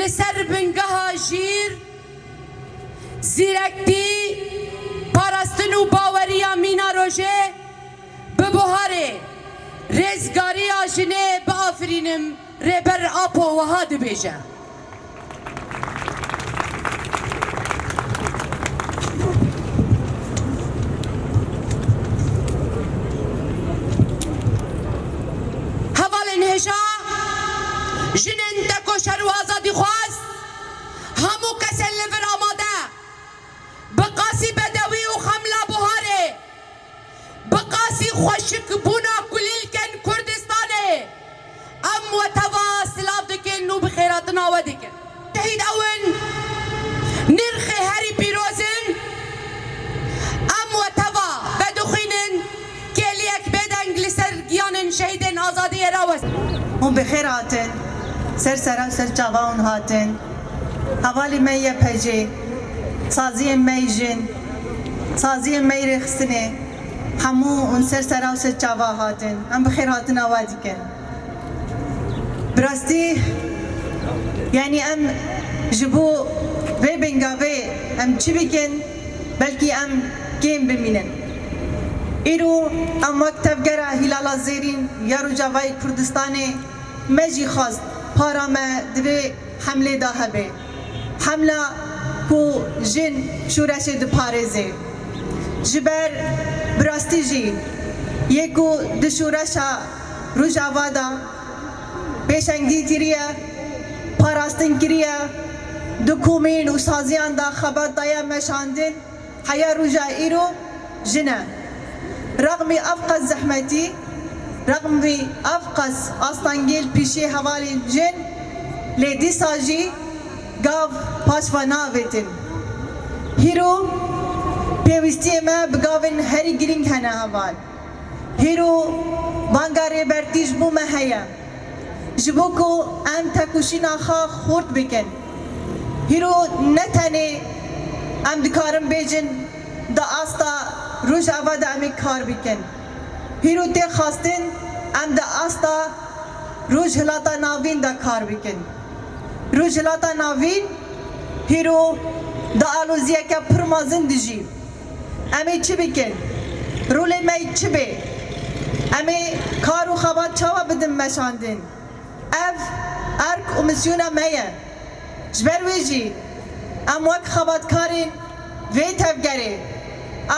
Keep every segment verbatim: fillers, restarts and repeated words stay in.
Li ser bingeha jîr, zîrektî, parastin û baweriya mîna rojê bi buharê, rêzgariya jinê biafirînim, Rêber Apo wiha dibêje. Hevalên hêja, jinên tekoşer û azadîxwaz, hemû kesên li vir amade, bi qasî bedewî û xemla buharê, bi qasî xweşikbûna kulîlkên Kurdistanê, em we teva silav dikin û bi xêrhatina we dikin. Şehîd ew in, nirxê herî pîroz in. Em we teva vedixwînin, kêliyek bêdeng li ser giyanên şehîdên azadiyê rawest. Hûn bi xêr hatin. Ser sera û ser çava hûn hatin. Hevalê me Y P G, saziyên me yê jin, saziyên me yê rêxistinê, hemû hûn ser sera û ser çava hatin. Em bi xêrhatina we dikin. Bi rastî, yanî em ji bo vê bingavê em çi bikin, belkî em kêm bimînin. Îro em wek tevgera Hîlala Zêrîn ya Rojavayê Kurdistanê me jî xwest para me di vê hemlê de hebe. Hemla ku jin şoreşê diparêze. Ji ber bi rastî jî yê ku di şoreşa Rojava de pêşengî kiriye, parastin kiriye, di komîn û saziyan de xebat daye meşandin, heya roja îro jin e. Rexmî ev qas zehmetî, rexmî ev qas astengê li pîşê hevalên jin, lê dîsa jî gav paş ve navêtin. Hîro pêwîstiyê me bi gavên herî girîng hene heval. Hîro banga Rêbertî ji bo me heye. Ji bo ku em tekoşîna xwe xurt bikin. Hîro ne tenê em dikarin bêjin di asta Rojava de em ê kar bikin. Hîro tê xwestin em di asta Rojhilata Navîn de kar bikin. Rojhilata Navîn hîro di aloziyeke pir mezin dijî. Em ê çi bikin? Rolê me çi be? Em ê kar û xebat çawa bidin meşandin? Ev erk û misyona me ye. Ji ber wê jî em wek xebatkarên vê tevgerê,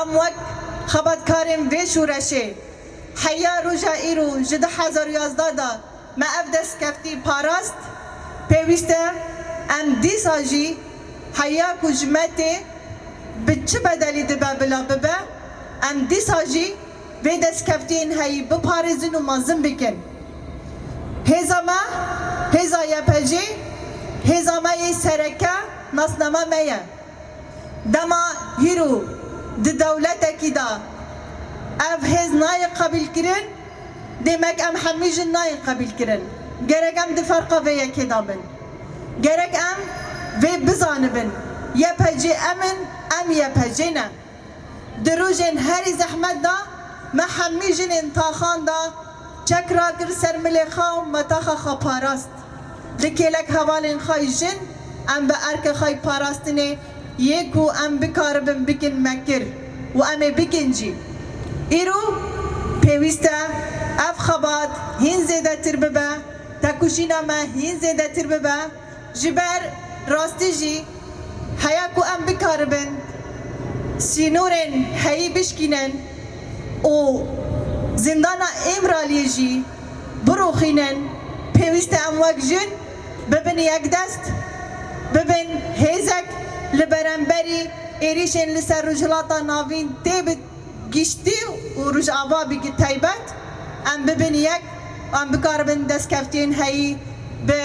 em wek xebatkarên vê şoreşê, heya roja îro ji du hezar û yazdeh de me ev destkeftî parast, pêwîst e em dîsa jî heya ku ji me tê bi çi bedelî dibe bila bibe, em dîsa jî vê destkeftiyên heyî biparêzin û mezin bikin. Hêza me, hêza Y P G, hêza me yê sereke nasname me ye. Dema hîro di dewletekî de ev hêz nayê qebîlkirin, demek em hemî jin nayên qebîlkirin. Gerek em di ferqa vê yekê de bin. Gerek em vê bizanibin. Y P G em in, em Y P G ne. Di rojên herî zehmet de me hemî jinên taxan de çek rakir ser milê xwe û me taxa xwe parast. Li kêlek hevalên xwe jin em bi erke xwe parastinê yê ku em bikaribin bikin me kir û em ê bikin jî. Îro pêwîst e ev xebat hîn zêdetir bibe, tekoşîna me hîn zêdetir bibe. Ji ber rastî jî heya ku em bikaribin sînorên heyî bişkînin û zindana Îmraliyê jî biroxînin, pêwîst e em wek jin bibin yekdest, bibin hêzek li beramberî êrîşên li ser Rojhilata Navîn tê bi giştî û Rojava bi taybet em bibin yek, em bikaribin destkeftiyên heyî bi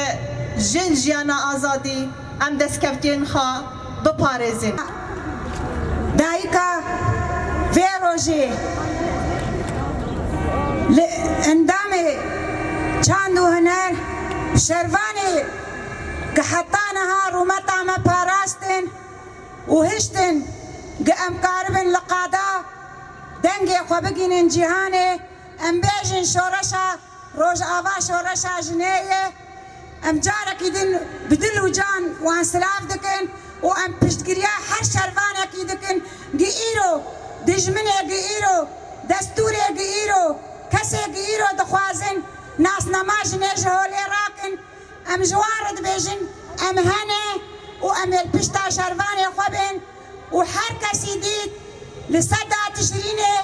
jin jiyana azadî, em destkeftiyên xwe biparêzin. Dayika vê rojê li endamê çand û huner şervanê ku heta niha rûmeta me parastin û hiştin ku em karibin li qada dengê xwe bigihînin cîhanê, em bêjin şoreşa Rojava şoreşa jinê ye. Em carekî din bi dil û can wan silav dikin û em piştgiriya her şervanekî dikin. Gi îro dijminê, gi îro destûrê, gi îro kesê, gi îro dixwazin nasnama jinê ji holê rakin. Em ji wan re dibêjin, em hene û em ê li pişta şervanê xwe bên û her kesî dît li seda Tişrînê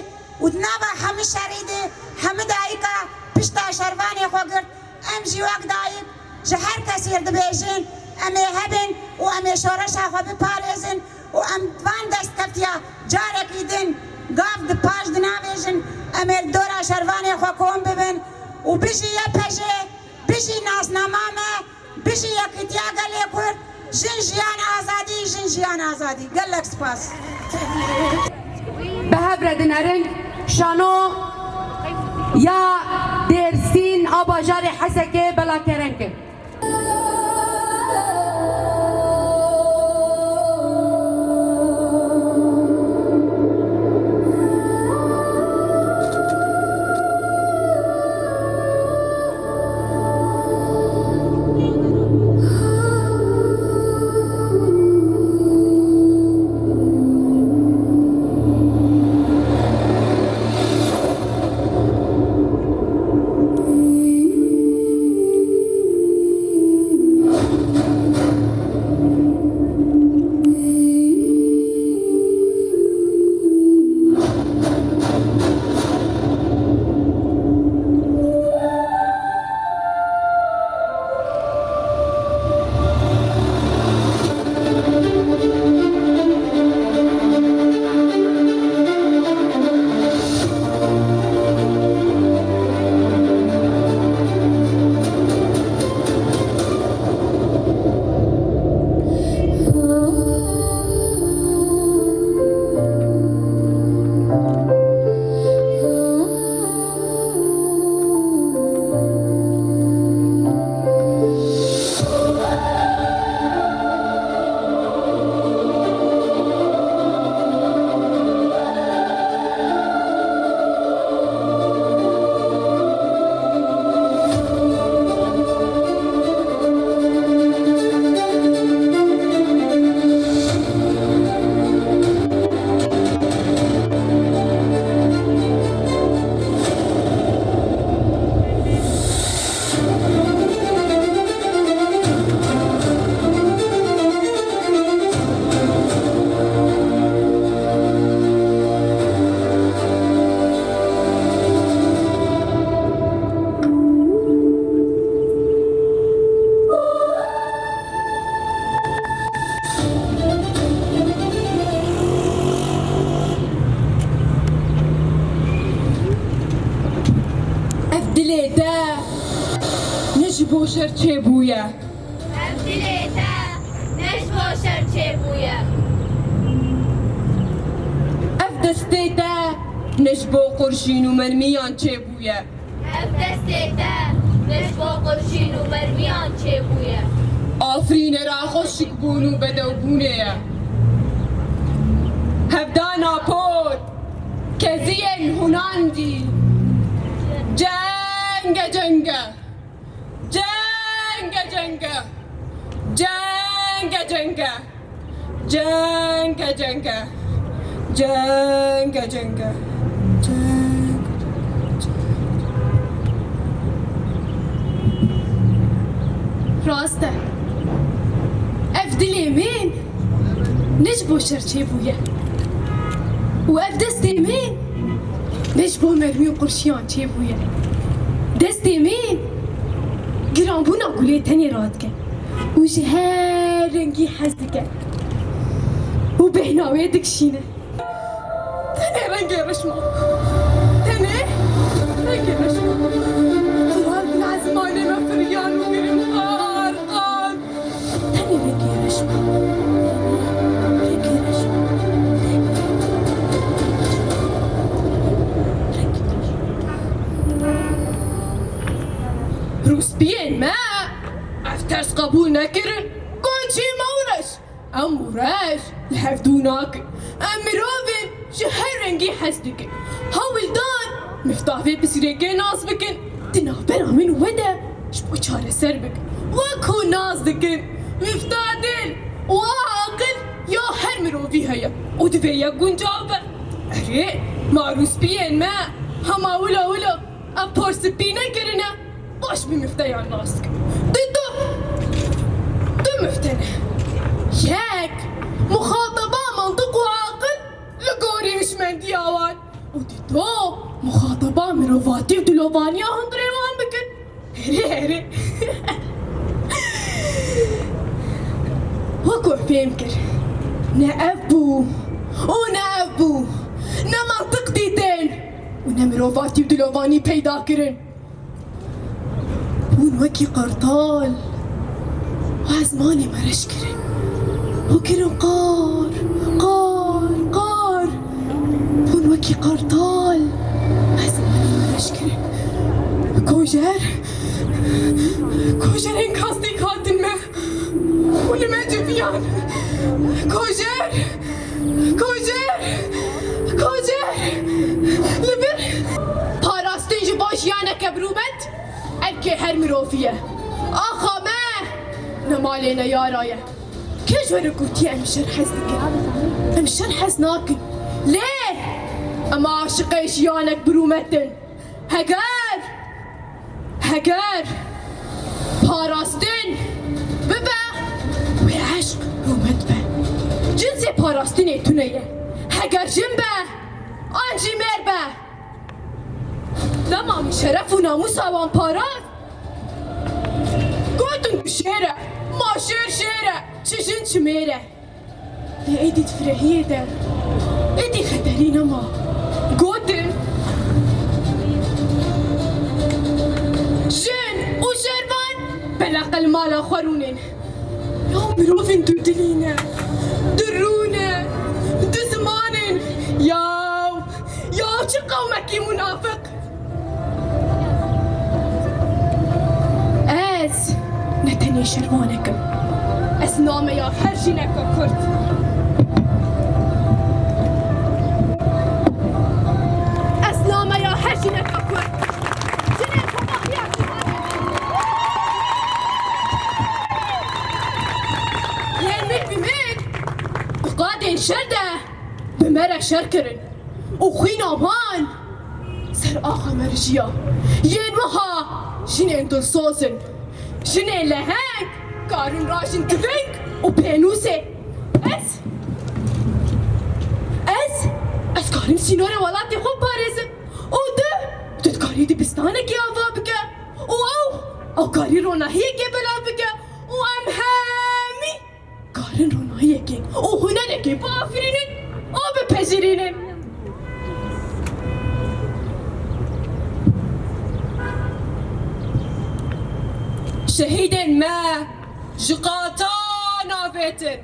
û di nava hemî şerî de hemî dayika pişta şervanê xwe girt. Em jî wek dayik ji her kesî re dibêjin, em ê hebin û em ê şoreşa xwe biparêzin û em van destkeftiya carekî din gav di paş dinavêjin, em ê li dora şervanê xwe kom bibin û bijî Y P J. Bijî nasnama me, bijî yekîtiya gelê Kurd, jin jiyan azadî, jin jiyan azadî. Gelek spas. Bi hev re dinerin şano ya Dêrsîn a bajarê Hesekê bela kerem ke. Ev dilê te ne ji bo şer çêbûye. Ev dilê te ne ji bo şer çêbûye. Ev destê te ne ji bo qurşîn û mermiyan çêbûye. Ev destê te ne ji bo qurşîn û mermiyan çêbûye. Afirînera xweşikbûn û bedewbûnê ye. Hevdana por, keziyên hunandî. Ceng e, ceng e. Ceng e, ceng e. Ceng e, ceng e. Ceng e, ceng e. Ceng e, ceng e. Ceng. Rast e. Ev dilê min ne ji bo şer çêbûye. Û ev destê min ne ji bo mermî û qurşiyan çêbûye. Destê min giranbûna gulê tenê radike. Û ji her rengî hez dike û bêhna wê dikişîne. Tenê rengê reş ma. Tenê rengê reş ma. Hilal bila zimanê me firiyan û girim qar qar. Tenê rengê reş ma. Tenê rengê reş ma. Tenê rengê reş ma. Rûspiyên me ev ters qebûl nekirin. Got çî me û reş. Em û reş li hevdû nakin. Em mirovên ji her rengî hez dikin. Hewldan, mifta vê pisîrêkê nas bikin. Di navbera min û we de Ji bo çareser bikin. Wek ku nas dikin, mifta dil û aqil ya her mirovî heye û divê yek guncav be. Erê, ma rûspiyên me hema wilo wilo ev por spî nekirine, baş bi mifteyan nas dikin. Di du, du mifte ne. Yek, muxateba mantiq û aqil li gorî hişmendiya wan. Û di do muxateba mirovatî û dilovaniya hundirê wan bikin. Herê, herê. Wek we fêm kir. Ne ev bû û ne ev bû. Ne mantiq dîtin û ne mirovatî û dilovanî peyda kirin. Hûn wekî qartal û ezmanê me reş kirin û kirin qar, qar, qar. Hûn wekî qartal û ezmanê me reş kirin. Kojer, kojer enkastî hatin me û li me civiyan. Kojer, kojer, kojer. Li vir parastin ji bo jiyaneke birûmet. Erkê her mirovî ye. Axa me ne malê ne yara ye. Kê ji we re gotiye em şer hez dikin? Em şer hez nakin. Lê em aşiqê jiyanek birûmet in. Heger, heger parastin bibe, wê eşq rûmet be. Cinsê parastinê tune ye. Heger jin be, an jî mêr be. Dema min şeref û namûsa wan parast, gotin tu şêr e, ma şêr şêr e, çi jin çi mêr e. Lê êdî di firehiyê de, êdî xeterî nema. Gotin, jin û şervan beleqe li mala xwe rûnên. Ya mirovên dudilî ne, du rû ne, du ziman in. Yaw, yaw çi qewmekî munafiq. Ez ne tenê şervanek im. Ez nameya her jineka Kurd. Ez nameya her jineka Kurd. Jinên tevahiya Kurdan. Yên min bi min bi qadên şer de bi me re şer kirin û xwîna wan ser axa me rijiya. Yên wiha jinên dilsoz in. Jinên leheng karin rajin tiving û pênûsê. Ez, ez, ez karim sînorê welatê xwe biparêzim. Û tu, tu dikarî dibistanekê ava bike. Û ew, ew karî ronahiyekê belav bike. Û em hemî karin ronahiyekê û hunerekê biafirînin û bipejirînin. Şehîdên me ji qatan avêtin.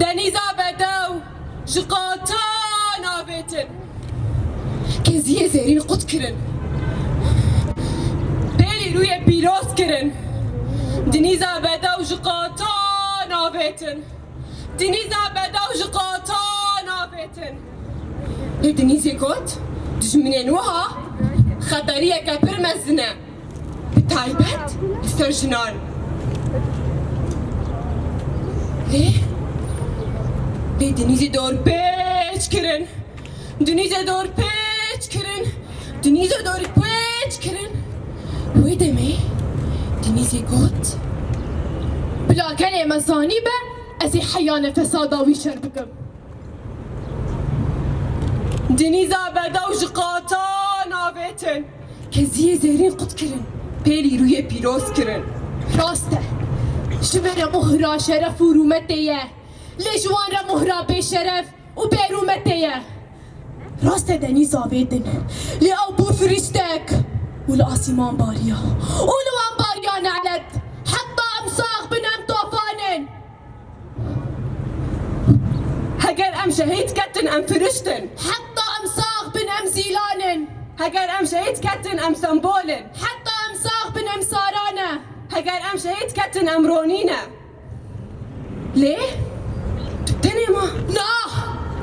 Denîza Bedew ji qatan avêtin. Keziyê zêrîn qut kirin. Pêlî rûyê pîroz kirin. Dinîza Bedew ji qatan avêtin. Dinîza Bedew ji qatan avêtin. Lê Dinîzê got, dijminên wiha xeteriyeke pir mezin e. Bi taybet li ser jinan. Lê, lê Dinîzê dorpêç kirin. Dinîzê dorpêç kirin. Dinîzê dorpêç kirin. Wê demê Dinîzê got, bila gelê me zanîbe, ez ê heya nefesada wî şer bikim. Dinîza Bedew ji qatan avêtin. Keziyê zêrîn qut kirin. Pêlî rûyê pîroz kirin. Rast e. Ji me re mohra şeref û rûmetê ye. Lê ji wan re mohra bêşeref û bêrûmetê ye. Rast e, Denîz avêtin. Lê ew bû firiştek û li asîman bariya. Û li wan bariya nelet. Heta em sax bin em tofan in. Heger em şehîd ketin, em firiştin. Heta em sax bin, em zîlan in. Heger em şehîd ketin, em sembol in. Heta em sax bin, em saran e. Heger em şehîd ketin, em ronî ne. Lê tu bi tenê ma? Na,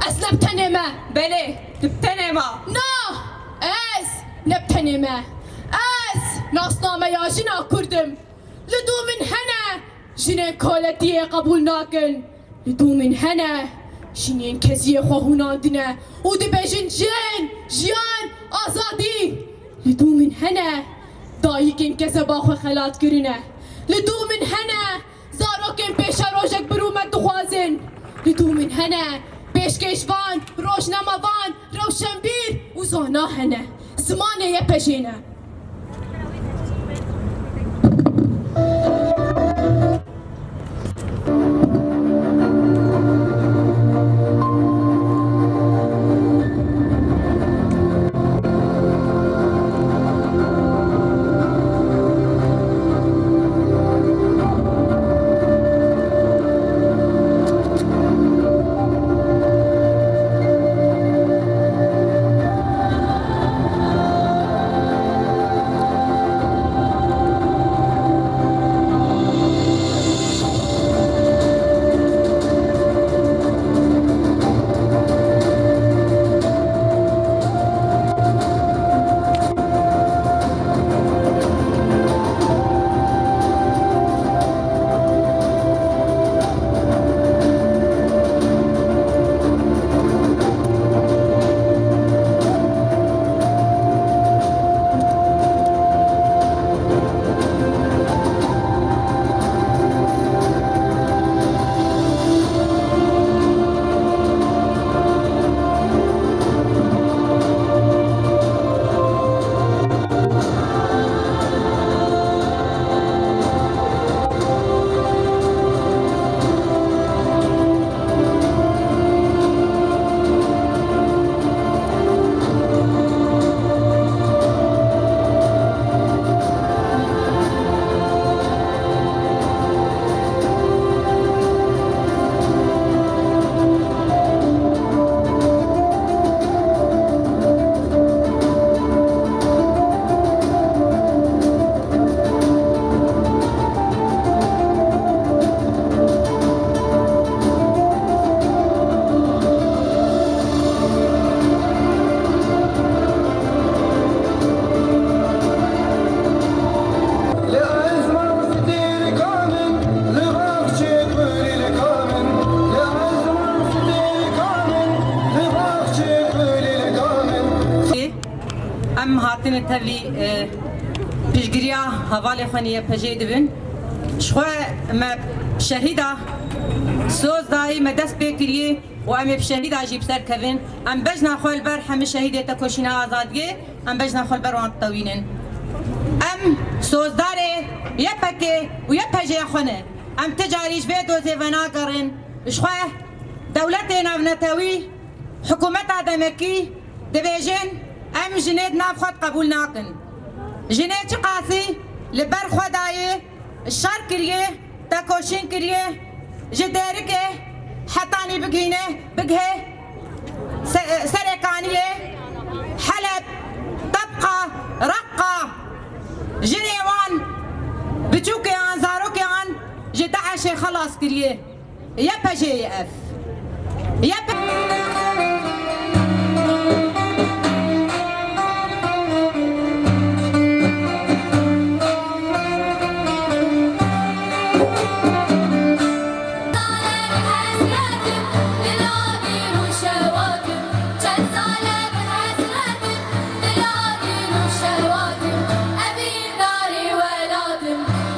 ez ne bi tenê me. Belê, tu bi tenê ma. Na, ez ne bi tenê me. Ez Nasnameya jina Kurd im. Li dû min hene jinên koletiyê qebûl nakin. Li dû min hene jinên keziyê xwe hûnandine û dibêjin jin, jiyan, azadî. Li dû min hene dayikên kezeba xwe xelat kirine. Li dû min hene zarokên pêşerojek bi rûmet dixwazin. Li dû min hene pêşkêşvan, rojnamevan, rewşenbîr û zana hene. Zimanê Y P J ne. Em hatine tevlî, e, piştgiriya hevalê xwe nî Y P J dibin. Ji xwe me şehîda soz dayî, me dest pê kiriye û em ê bi şehîda jî bi ser kevin. Em bejna xwe li ber hemî şehîdê tekoşîna azadiyê, em bejna xwe li ber wan ditewînin. Em sozdarê Y P G û Y P J xwe ne. Em ti carî ji vê dozê venagerin. Ji xwe dewletê navnetewî, hikûmeta demekî dibêjin, em jinê di nav xwe de qebûl nakin. Jinê çiqasî li ber xwe dayê, şer kiriye, tekoşîn kiriye, ji Dêrikê hetanî bigihîne, bigihê Se-, Serêkaniyê, Heleb, Tebqa, Reqqa, jinê wan, biçûkê an, zarokê an ji DAIŞê xelas kiriye. Y P J'yê ev. Y P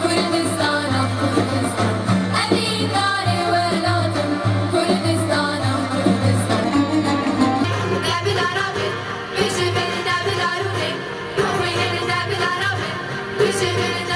Kurdistana, Kurdistan. Evîndarê welatim, Kurdistana, Kurdistan. Devila rabin, bijibin devila rûnê. Xwînê devila rabin, bijibin